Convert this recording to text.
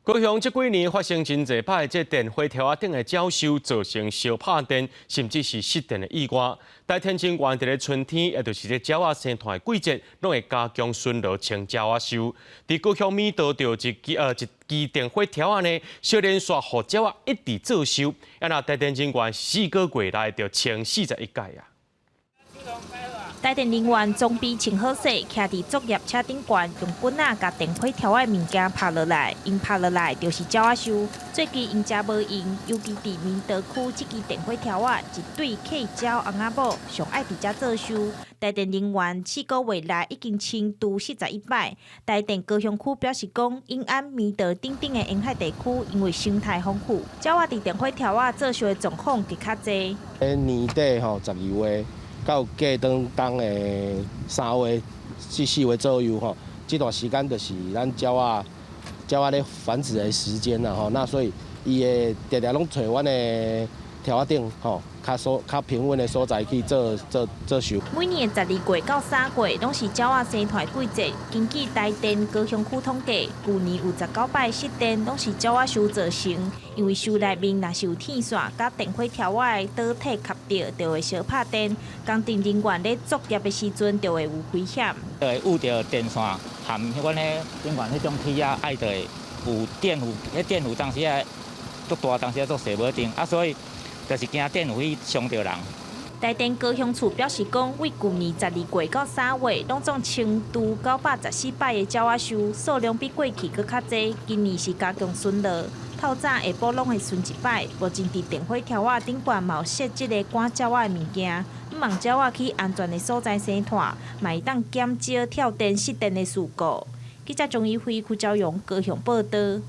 高雄這幾年發生真濟擺這電火柱仔頂的鳥獸造成燒拍電，甚至是失電的意外。台電人員佇咧春天，也就是這鳥仔生湠的季節，攏會加強巡邏清鳥仔獸。佇高雄美道著一支電火柱仔呢，小連續予鳥仔一直做岫，啊若台電人員4個月內就清41擺啊。台電人員裝備穿好勢，徛佇作業車頂懸，用棍仔共電火柱仔物件拍落來，𪜶拍落來就是鳥仔獸。最近𪜶誠無閒，尤其佇明德區這支電火柱仔，一對客鳥翁仔某上愛佇遮做岫。台電人員4個月內已經清除41擺。台電高雄區表示講，永安、明德等等的沿海地區，因為生態豐富，鳥仔佇電火柱仔做岫的狀況極較濟。年底吼12月到過當冬的3月至4月左右吼，這段時間就是咱鳥仔咧繁殖的時間啦吼，那所以伊會定定攏揣阮的柱仔頂吼，較平穩的所在去做做做岫。每年的12月到3月，攏是鳥仔生湠季節。根據台電高雄區統計，舊年有19擺失電，攏是鳥仔獸造成。因為岫內面若是有天線，佮電火柱仔的導體磕著，就會燒拍電。工程人員咧作業的時陣，就會有危險。會遇著電線含阮彼頂懸彼種鐵仔，愛就會有電弧，彼電弧當時仔足大，當時仔足踅無定，啊，所以就是驚電弧去傷著人。台電高雄處表示講，為舊年12月到3月，攏總清除914擺的鳥仔岫，數量比過去閣較濟。今年是加強巡邏，透早下晡攏會巡一擺。目前佇電火柱仔頂懸嘛有設這个趕鳥仔的物件，向望鳥仔去安全的所在生湠，嘛會當減少跳電失電的事故。記者鍾一輝、邱昭榮高雄報導。